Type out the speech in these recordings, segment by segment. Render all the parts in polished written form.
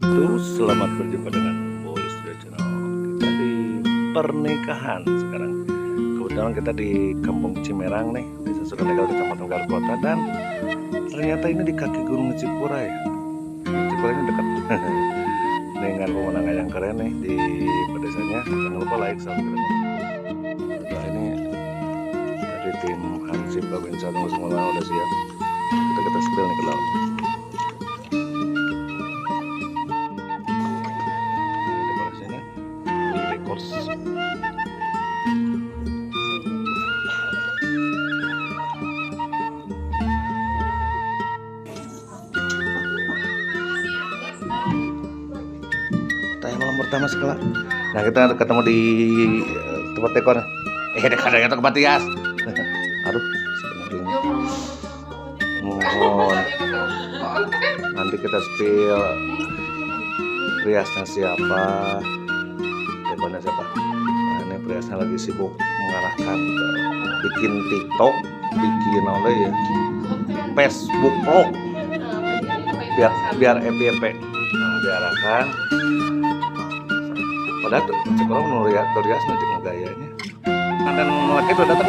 Terus selamat berjumpa dengan Boy Studio Channel. Kita di pernikahan sekarang. Kebetulan kita di Kampung Cimerang nih, Desa Sukanegara, Kecamatan Garut Kota, dan ternyata ini di kaki Gunung Cikuray. Cikuray ini dekat dengan pemandangan yang keren nih di pedesanya. Jangan lupa like, subscribe. Nah, ini dari tim Hansip Babinsa semua udah siap. Kita spill nih ke dalam. Malam pertama sekolah. Nah, kita ketemu di tempat dekor. Dekat dengan tempat hias. Aduh, sebenarnya. Mohon. Nanti kita spill riasnya siapa, dekornya siapa. Nah, ini riasnya lagi sibuk mengarahkan bikin TikTok, bikin oleh ya, Facebook vlog. Biar FYP. Nah, diarahkan. Padahal tuh sekolah menurut rias nanti gayanya. Mantan laki tuh datang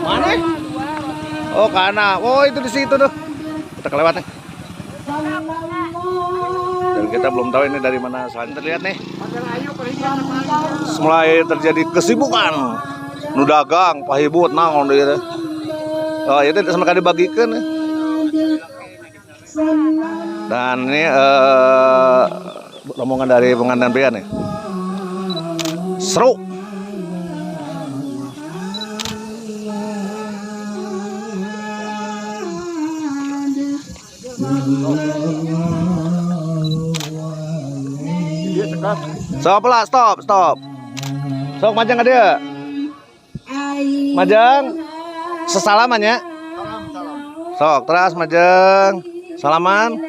mana? Oh karena, oh itu di situ tuh. Kita kelewat nih. Dan kita belum tahu ini dari mana asalnya. Terlihat nih. Mulai terjadi kesibukan. Nu dagang, pahibut, naon gitu. Oh itu sama kali dibagikan. Dan ini rombongan dari pengantin pria nih. Seru. Stop lah, stop, stop. Sok majang ke dia. Majang. Sesalaman ya. Sok, teras majang. Salaman.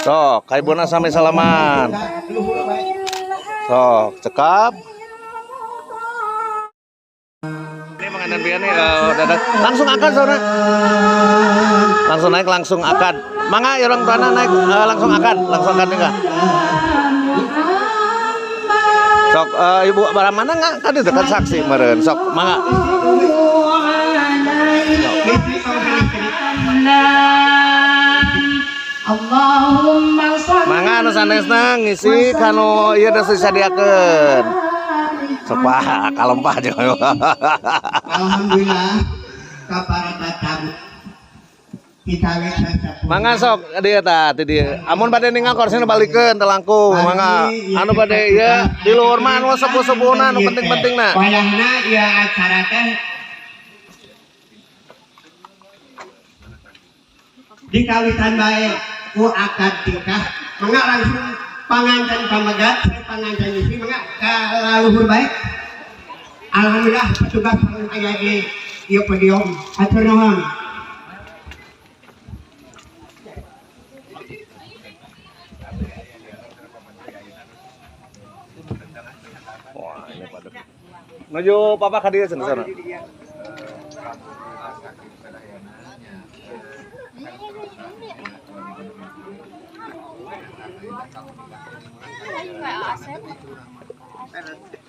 Sok, kaibuna sami salaman. Sok, cekap. Ini pengantin pria nih langsung akad saudara. Langsung naik langsung akad. Mangga ya orang tuana naik langsung akad nikah. Sok, ibu barang mana nggak? Tadi dekat saksi meren. Sok, mangga. Mangga anu sanesna ngisi kanu ieu geus disadiakeun. Sok pah kalempah jeung. Alhamdulillah ka para tatamu. Mangga sok dieu tah ti dieu. Amun bade ningal korsina balikeun teu langkung mangga. Anu bade ieu di luhur mah anu sepuh-sepuhna anu penting-pentingna. Wayahna ieu acara teh dikawitan bae ku akad nikah. Mangga langsung panganten pamegat, panganten istri mangga ka luhur bae. Alhamdulillah petugas aya di ieu podium. Hatur nuhun. Wah, ini pada menuju papa ka dieu cenah sana.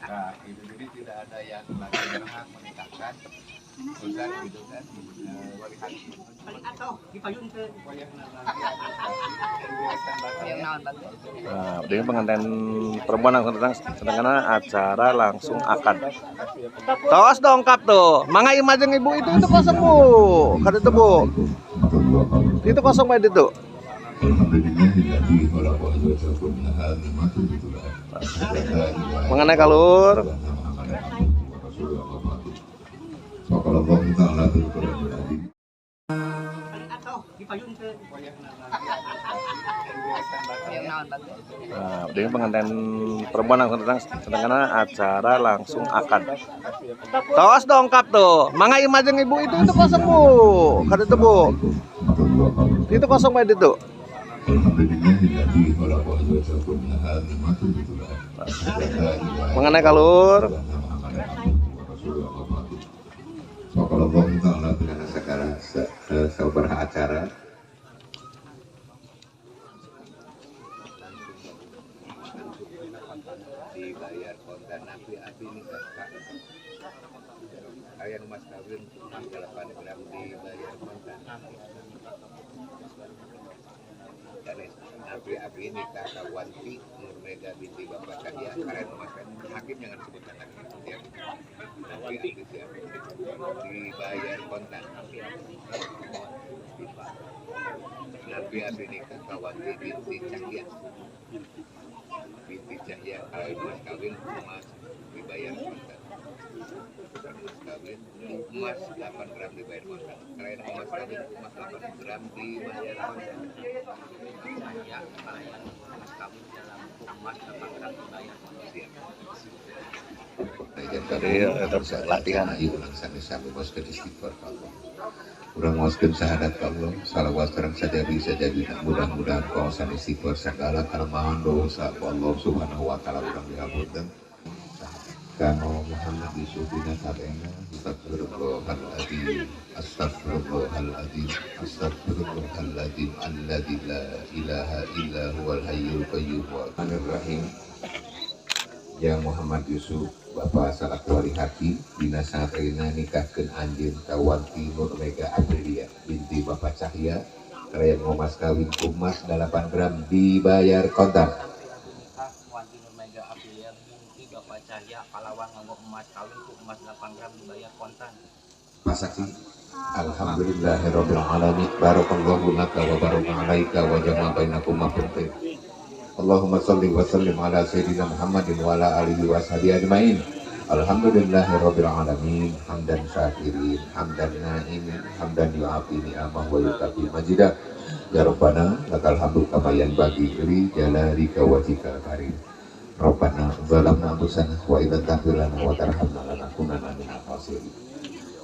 Nah, itu jadi tidak ada yang lagi berhak menikahkan Ustaz gitu kan wali hakim. Nah, ini pengantin perempuan langsung datang, sedangkan acara langsung akad. Tos dongkap tuh. Mangga ieu majeng ibu itu kosong bu. Kad itu bu. Itu kosong bae itu. Mengenai kalur. Nah, ini pengantin perempuan langsung datang, sedangkan acara langsung akad. Tos dongkap tuh. Mangga ieu majeng ibu itu kosong bu. Kad itu bu. Itu kosong bae itu. Mengenai kalur. Sekarang sabaraha acara. Dibayar kontan. Napi abdi nikah ka kalian mas kawin emas 8 gram dibayar kontan. Napi abdi nikah ka Wanti Nur Mega binti Bapak Cahya kalian mas kawin. Hakim jangan sebutkan lagi ya. Napi abdi siap dibayar kontan. Napi abdi nikah ka Wanti binti Cahya. Binti Cahya kalau mas kawin emas dibayar kontan. Mas kawin emas 8 gram dibayar kontan. Kalian mas kawin emas 8 gram dibayar kontan. Cahya kalian mas kawin dalam emas 8 gram dibayar kontan. Siap. Jadi tetap latihan. Ayo langsung sami boskeun istighfar ka Allah. Urang maoskeun syahadat ka Allah, salawat sareng sajabi-sajabi mudah-mudahan kawasan istighfar segala kelemahan dosa ku Allah Subhanahu wa taala urang dihapunten. Kang Muhammad Yusuf bin Sabena, astagfirullahaladzim, astagfirullahaladzim, astagfirullahaladzim, alladzi la ilaha illa huwal hayyul qayyum wa rahim. Ya Muhammad Yusuf, Bapak salaku wali haki, dina saat ayeuna nikahkeun anjeun ka Wanti Nur Mega Aprilia binti Bapak Cahya, kalayan mas kawin ku emas 8 gram dibayar kontan. Nikah Wanti Nur Mega Aprilia binti Bapak Cahya kalawan nganggo emas kawin ku emas 8 gram dibayar kontan. Pasaksi alhamdulillahirabbil alamin, barakallahu laka wa baraka alaika wa jama'a bainakum fil khair. Allahumma salli wa sallim ala sayyidina Muhammadin wa ala alihi wa sahbihi ajmain. Alhamdulillahirabbil alamin, hamdan syakirin, hamdan na'imin, hamdan yu'afi ni'amah wa yukafi majidah. Ya Rabbana lakal hamdu kama yanbaghi li jalalika wa wajhikal karim. Rabbana zalamna anfusana wa illam taghfir lana wa tarhamna lanakunanna minal khasirin.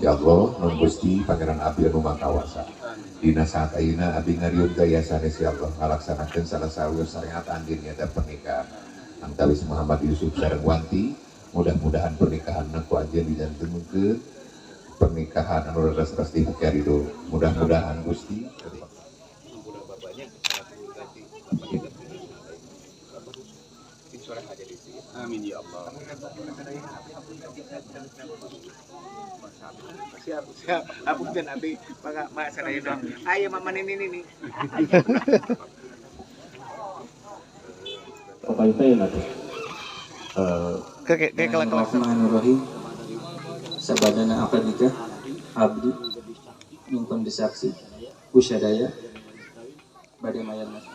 Ya Allah, nun Gusti Pangeran abdi anu Maha Kawasa. Dina saat ayeuna abdi ngariung gaya sanes ya Allah ngalaksanakeun salah sawios syariat anjeun nyaeta pernikahan antawis Muhammad Yusuf sareng Wanti. Mudah-mudahan pernikahan ku anjeun dijantenkeun pernikahan anu leres-leres di hati ridho. Mudah-mudahan Gusti. Amin ya Allah. Siap, siap. Apunten abdi, maka mak sanaya dong. Ayo mama nini nini. Ke kelas. Bismillahirrahmanirrahim. Sabadana akad nikah abdi nyungkeun disaksi kusadaya bade mayar mas.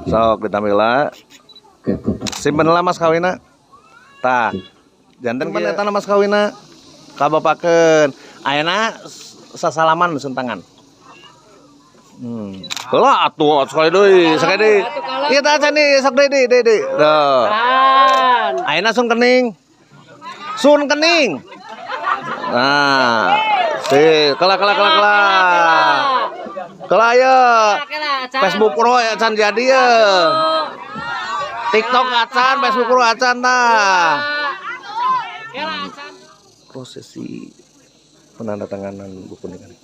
Sok ditampilna. Simpen lah mas kawina. Tah. Janten pan eta mas kawina. Kabapakeun. Ayeuna sasalaman sentangan. Lah atuh sekali deui, sekali deui. Ieu tah can deui, sok deui deui deui. Tuh. Ayeuna sun kening. Sun kening. Nah, si kela kela kela kela. Kela ye. Facebook Pro ya can jadi ye. TikTok acan, Facebook Pro acan tah. Prosesi penandatanganan buku nikah.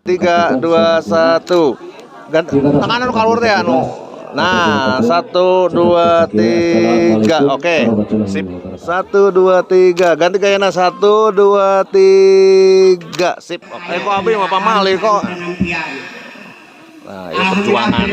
Tiga, dua, satu. Tangan anu kalur teh anu. Nah, 1, 2, 3. Oke. Sip. 1, 2, 3. Ganti gayana 1, 2, 3. Sip. Oke, kok abi mah pamali kok. Nah, ya perjuangan.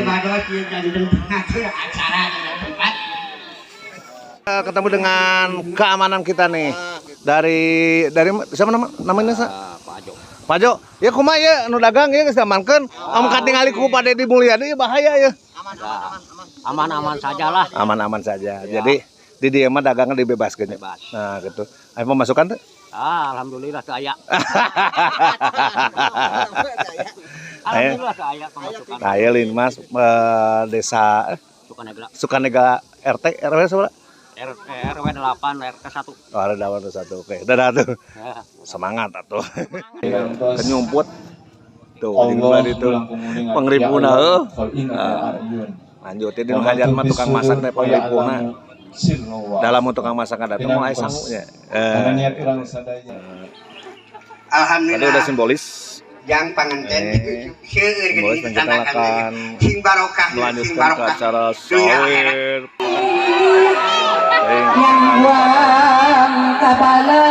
Ketemu dengan keamanan kita nih. Dari siapa namanya sa? Pak Ajo. Pak Ajo, ya kumaha ya nu dagang ya geus diamankeun. Am katingali ku Pak Dedi Mulyadi ya bahaya ya. Ya, aman-aman saja lah. Aman-aman saja. Ya. Jadi di dieu mah dagangnya dibebaskeun. Bebas. Nah, gitu. Ayo pemasukan tuh? Ah, alhamdulillah teu aya. Alhamdulillah teu aya pemasukan. Nah, ya Linmas desa Sukanegara. Sukanegara RT RW seberapa? RW 8 RT 1. Oh, ada 8 RT 1. Oke, dadah tuh. Ya. Semangat atuh. Kenyumput. Tuh, Allah itu pangripuna heuh. Lanjut di hajat mah tukang masak teh pangripuna. Dalam tukang masak ada tuh mau aya sangu nya. Alhamdulillah. Tadi udah simbolis. Yang panganten seueur simbolis geuning dan kita akan sing barokah, sing melanjutkan ke barokah. acara sawir. Yang buang kabala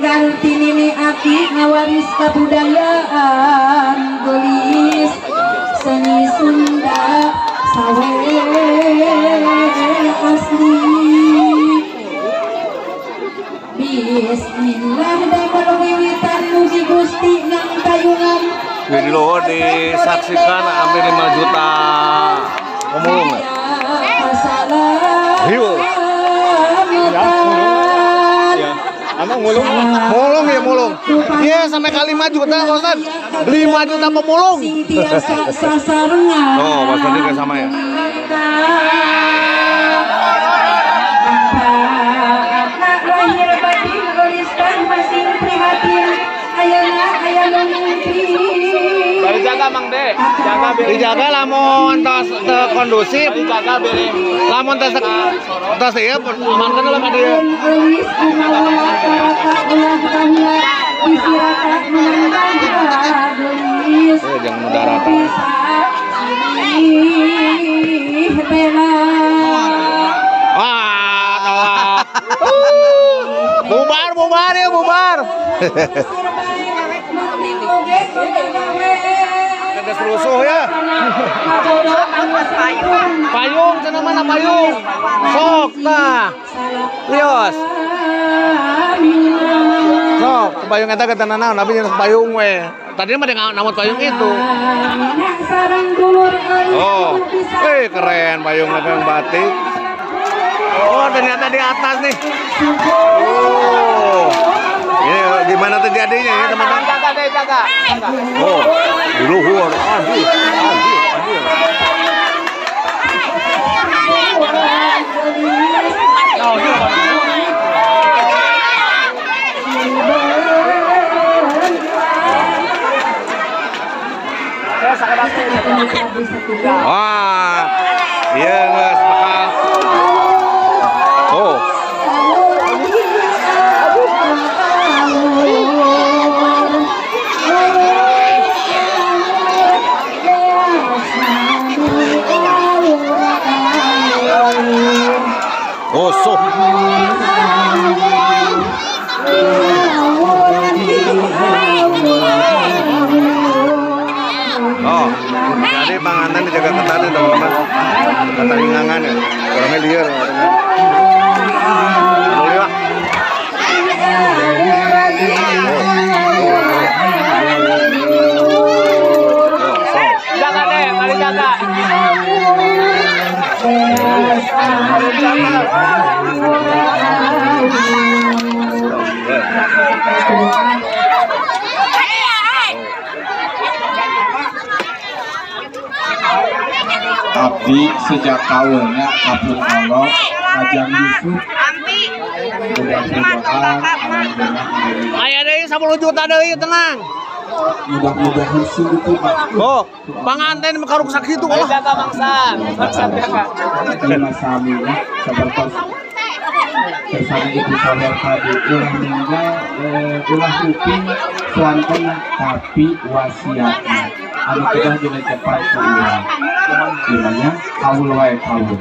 ganti nini aki ngawaris kabudayaan gelis seni Sunda sawe asli. Bismillah damel wiwitan mugi Gusti nang tayungan. Di luhur disaksikan hampir 5 juta pemulung. Hiu. Ya. Emang mulung? Mulung ya mulung. Iya sampai ke 5 juta Pak Ustad. 5 juta pemulung. Oh, Pak Ustad juga sama ya. Dijaga Mang De, jaga beri. Dijaga lamun tos teu kondusif. Dijaga beri. Lamun tos tos ieu amankeun lah ka dieu. Jangan udaratan. Wah, telat. Bubar, bubar ya, bubar. Ada rusuh ya. Payung, cenah mana payung? Sok tah. Lios. Sok, payung eta ke naon, tapi nyeun payung we. Tadi mah dia namut payung itu. Oh, keren payung payung batik. Oh, ternyata di atas nih. Oh. Ini gimana terjadinya ya, teman-teman? Jaga deh, jaga. Oh, di luhur. Aduh, aduh, aduh. Wah, iya nggak bakal. Oh. Oh, so. Oh, jadi panganten dijaga ketat ya teman-teman. Kata ringangan ya, orangnya liar. Alhamdulillah. Jaga deh, mari jaga. Abdi sejak tahunnya kapun Allah Kajang Yusuf mudah-mudahan aya deui 10 juta deui tenang. Mudah-mudahan sungguh Pak. Oh, panganten mah karuksak kitu Allah. Jaga bangsa, bangsa jaga. Lima saminya sapertos kersane ibu sabar tadi ulah ninggal ulah kuping suantena tapi wasiatna anu kedah dina cepat ku urang. Dimana kaul wae kaul.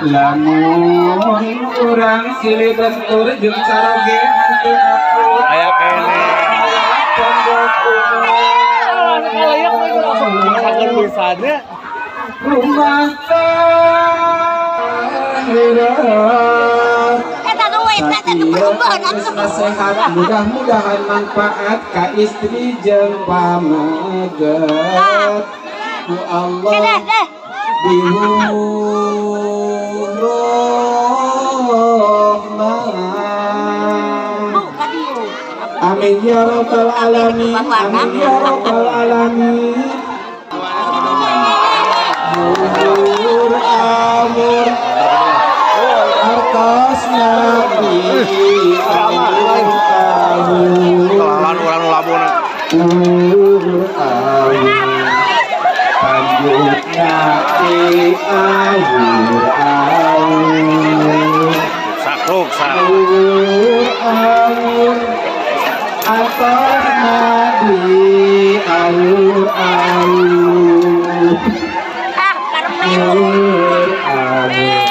Lamun urang silih bentur jeung caroge henteu akur. Aya kene. Rumah Sakieu geus nasehat mudah-mudahan manfaat ka istri jeung pameget ku Allah bihurohmah. Amin ya rabbal alamin, amin ya rabbal alamin. Amur amur artos nabi amur Kelalan urang nu labuna. Amur amur panjutna di awur awur. Sakruk sak. Awur awur artos nabi awur awur. Awur awur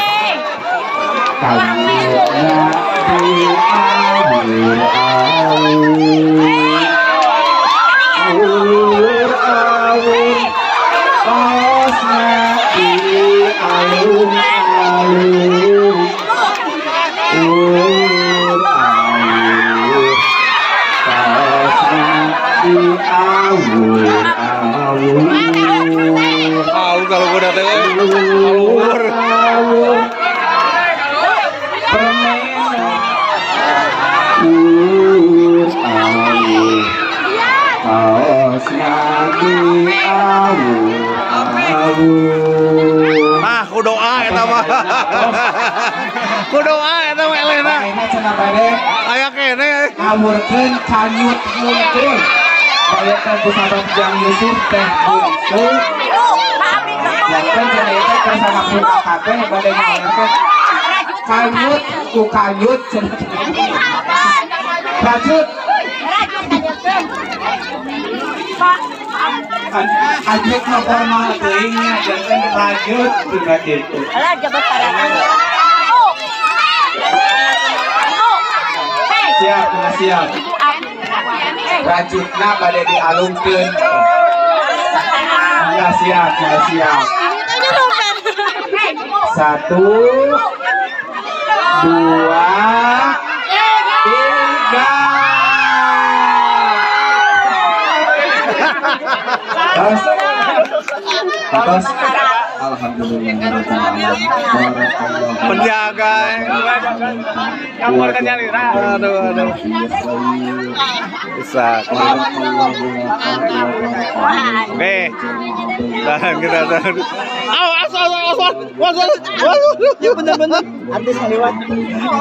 panjutna di awur awur. Awur awur tosna di awur awur. Awur awur tosna di awur awur. Alu kalau gua dateng awur awur permainan awur awur tosna di awur awur. Ah, ku doa eta mah. Ku doa eta mah elehna. Ayeuna cenah bade aya keneh ngawurkeun kanyut mungkul. Bayakan ku sahabat Jang Yusuf teh bungsu. Janten cenah ieu teh keur sangampurna kabeh bade ngawurkeun kanyut ku kanyut cenah. Rajut. Kanyut mah formal teuing nya janten rajut cenah kitu. Alah jabat parangan. Siap, siap. Rajutna bade dialungkeun. Ya siap, ya siap. 1 2 3. Terus, terus. Alhamdulillah. Penjaga. Aduh, aduh. Bisa. Oke. Dan kita awas, awas, awas, awas. Ya bener-bener artis lewat.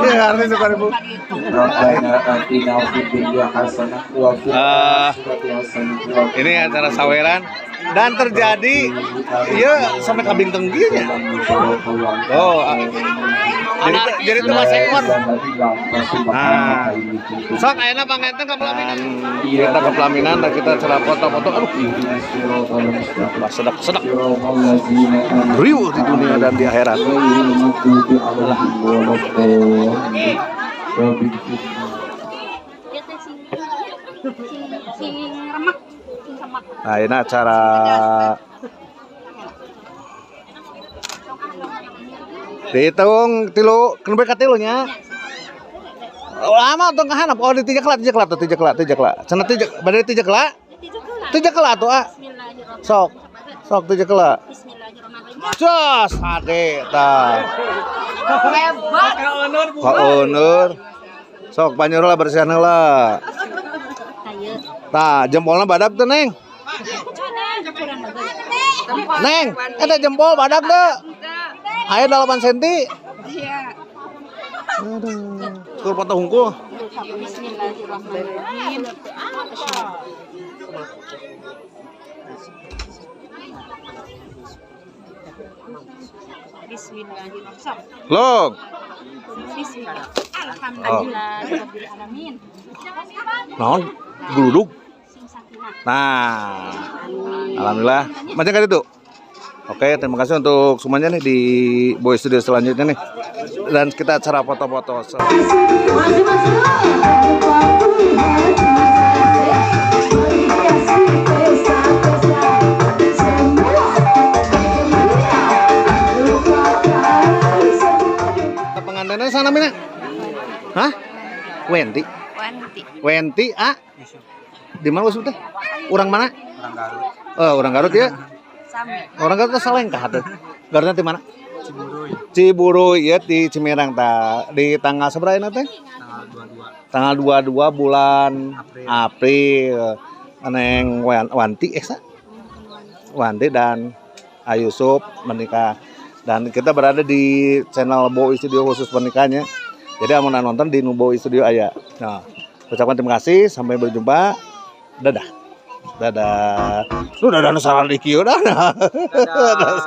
Ya artis suka ribu. Ini acara saweran dan terjadi ya sampai kabing tengginya. Oh, jadi itu Mas Ekon. Nah, sok ayeuna panganten ka pelaminan. Kita ke pelaminan dan kita acara foto-foto. Aduh, sedak-sedak. Riuh di dunia dan di akhirat. Nah, ini acara dihitung tilu, kenapa katilunya? Lama tuh kahanap. Oh, di tiga kelat, tiga kelat tuh, tiga kelat, tiga kelat. Cenah tiga, badai tiga kelat? Tiga kelat tuh, ah. Sok, sok tiga kelat. Jos, ade, tah. Hebat. Kak Onur. Sok banjur lah bersihan lah. Tah, jempolnya badak tuh, Neng. Neng, ada jempol badak deh. Air 8 cm. Iya. Aduh. Kur foto hungkul. Bismillahirrahmanirrahim. Bismillahirrahmanirrahim. Long. Bismillah. Alhamdulillahirabbil alamin. Naon gludug. Nah, alhamdulillah. Macam kan itu. Oke, terima kasih untuk semuanya nih di Boy Studio selanjutnya nih. Dan kita acara foto-foto. Pengantinnya sana Mina. Hah? Wenti. Wanti. Wenti A. Di mana Usuf teh? Urang mana? Orang Garut. Oh, orang Garut ya. Sami. Orang Garut teh salengkah teh. Garutna di mana? Ciburuy. Ciburuy ya di Cimerang ta. Di tanggal sabaraha ayeuna teh? Tanggal 22. Tanggal 22 bulan April. April. Neng Wanti sa? Wanti dan Ayusuf menikah. Dan kita berada di channel Boy Studio khusus pernikahannya. Jadi amun nonton di Boy Studio aya. Nah, ucapkan terima kasih, sampai berjumpa. Dadah. Dadah. Lu dadah nu salah di kieu dah. Dadah. Dadah.